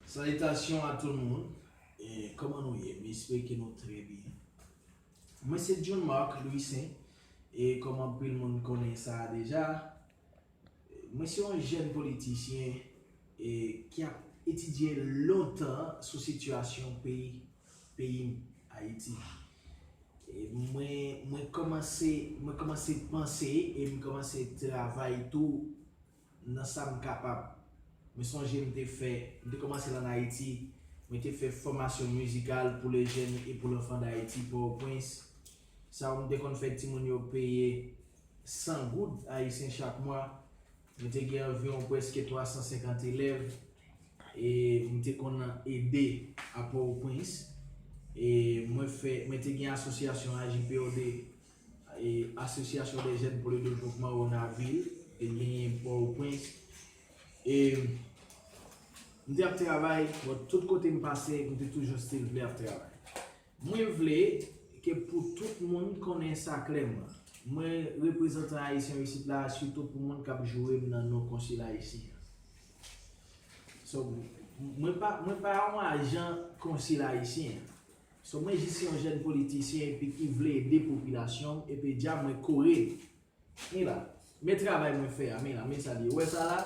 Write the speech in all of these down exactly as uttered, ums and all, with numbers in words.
Salitasyon a tout moun. E kòman nou ye? M espere ke nou trè byen. Mwen se John Marc Louissaint, e kòm anpil moun konnen sa deja, mwen se yon jèn politisyen e ki ap etidye lontan sou sitiyasyon peyi peyi m, Ayiti. E mwen mwen kòmanse mwen kòmanse panse e m kòmanse travay tou nan sa m kapab. Mwen sonje m te fè, m te kòmanse l ann Ayiti, mwen te fè fòmasyon mizikal pour les jeunes et pour l'enfant d'Haïti, Pòtoprens. Sa yo m te konn fè timoun yo peye san goud ayisyen chak mwa. Mwen te gen anviwon prèske twa san senkant elèv e mwen te konn ede a Pòtoprens. E mwen fè, mwen te gen asosyasyon A J P O D, e Association des Jeunes pour le Développement Rhonaville, te genyen Pòtoprens. E m te ap travay, bon, tout kote m pase, m te toujou still vle ap travay. Mwen vle ke pou tout moun konnen sa klèman. Mwen reprezantan ayisyen isit la, sitou pou moun k ap joure m nan non konsil ayisyen an. So, mwen pa, mwen pa yon ajan konsil ayisyen an. So, mwen jis yon jèn politisyen epi ki vle ede popilasyon m, epi dja mwen kore l. Men la, men travay mwen fè a, men la, men sa li ye. Ou wè sa la?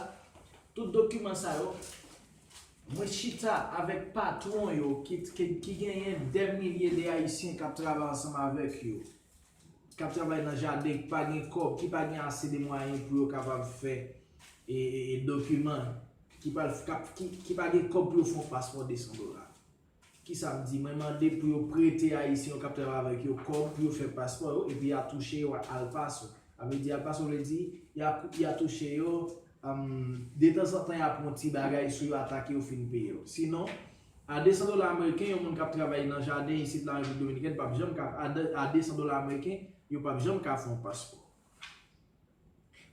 Tout dokiman sa yo, mwen chita avèk patwon yo ki, ki, ki genyen dè milye de ayisyen k ap travay ansanm avèk yo, k ap travay nan jaden, ki pa gen kòb, ki pa gen ase de mwayen pou yo kapab fè e, e, e dokiman, ki pa, k ap, ki, ki pa gen kòb pou yo fè yon paspò de san dola. Kisa m di? Mwen mande pou yo prete ayisyen yo k ap travay avèk yo kòb pou yo fè paspò yo, epi y a touche yo a El Paso. Sa vle di El Paso vle di y a, y a touche yo, um, detanzantan y a pran yon ti bagay sou yo ata ke yo fin peye yo. Sinon, a de san dola ameriken, yon moun k ap travay nan jaden isit la Repiblik Dominikèn p ap janm ka, a de, a de san dola ameriken, yo p ap janm ka fè yon paspò.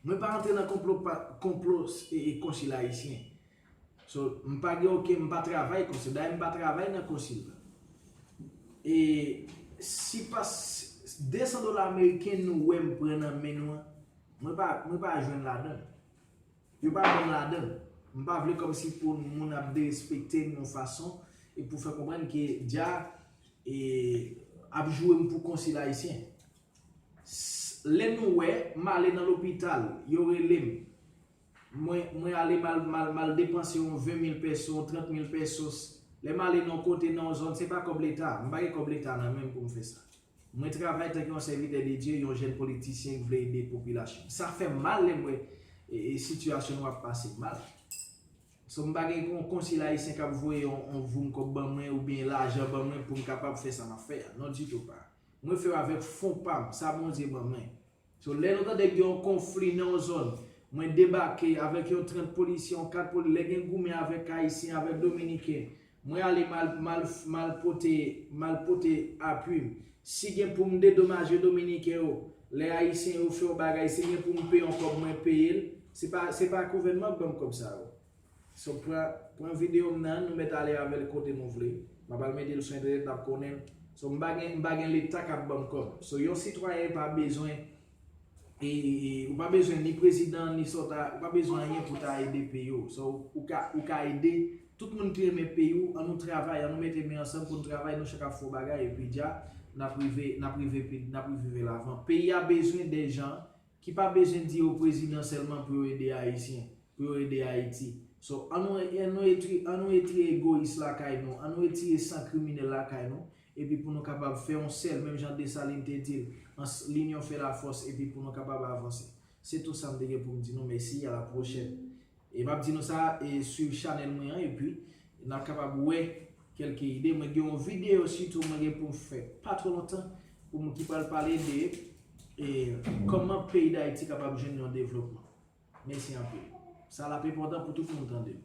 Mwen pa rantre nan konplo, pa, konplo e, e konsil ayisyen. So, m pa gen okenn, m pa travay konsil. Dayè, m pa travay nan konsil la. E si pa de san dola ameriken nou wè m pran nan men nou an, mwen pa, mwen pa jwenn ladan l. Yo pa ban m ladan l. M pa vle kòmsi pou moun ap derespekte m yon fason e pou fè konprann ke dja e, ap joure m pou konsil ayisyen. Lè nou wè, m ale nan lopital, yo rele m. Mwen, mwen ale m al, m al, m al depanse yon ven mil peso, yon trant mil pesos. Lè m ale nan yon kote, nan yon zòn, se pa kòb leta. M pa gen kòb leta nan men m pou m fè sa. Mwen travay tanke yon sèvitè de Dye, yon jèn politisyen ki vle ede popilasyon. Sa fè m mal lè m wè e, e, sitiyasyon nou ap pase mal. So, m pa gen yon konsil ayisyen k ap voye yon, yon voum kòb ban mwen oubyen lajan ban mwen pou m kapab fè sa m ap fè a. Non ditou pa. Mwen fè yo avèk fon pa m, sa Bondye ban mwen. So, lè nou tande gen yon konfli nan yon zòn, mwen debake avèk yon trant polisye, yon kat polisye, lè gen goumen avèk ayisyen, avèk dominiken, mwen ale m al, m al, m al pote, m al pote apui m. Si gen pou m dedomaje dominiken yo, lè ayisyen yo fè yon bagay, si gen pou m peye yon kòb, mwen peye l. Se pa, se pa gouvènman k ban m kòb sa yo. So, pran, pran videyo m nan, nou mèt ale avè l kote nou vle. M ap al mete l sou entènèt, n ap konnen l. So, m pa gen, m pa gen leta k ap ban m kòb. So, yon sitwayen pa bezwen, e, e, e, ou pa bezwen ni prezidan, ni sa w ta, ou pa bezwen anyen pou w ta ede peyi w. So, ou ka, ou ka ede tout moun ki renmen peyi w, an nou travay, an nou mete men ansanm pou n travay, nou chak ap fè yon bagay, epi dja, n ap rive, n ap rive pi, n ap rive lavan. Peyi a bezwen de jan ki pa bezwen di yo prezidan sèlman pou yo ede Ayisyen, pou yo ede Ayiti. So, an nou, an nou etri, an nou etire egoyis lakay nou, an nou etire san kriminèl lakay nou, epi pou nou kapab fè yon sèl, menm jan Desalin te di l, "Ans-, l'union fait la force," epi pou nou kapab avanse. Se tou sa m te gen pou m di nou. Mèsi, a la pwochèn. E m ap di nou sa, e swiv chanèl mwen an, epi n ap kapab wè kèlke ide. Mwen gen yon videyo sitou mwen gen pou m fè pa twò lontan pou moun ki pral pale de e, kòman peyi Dayiti kapab jwenn yon devlopman. Mèsi anpil. Sa l ap enpòtan pou tout moun tande m.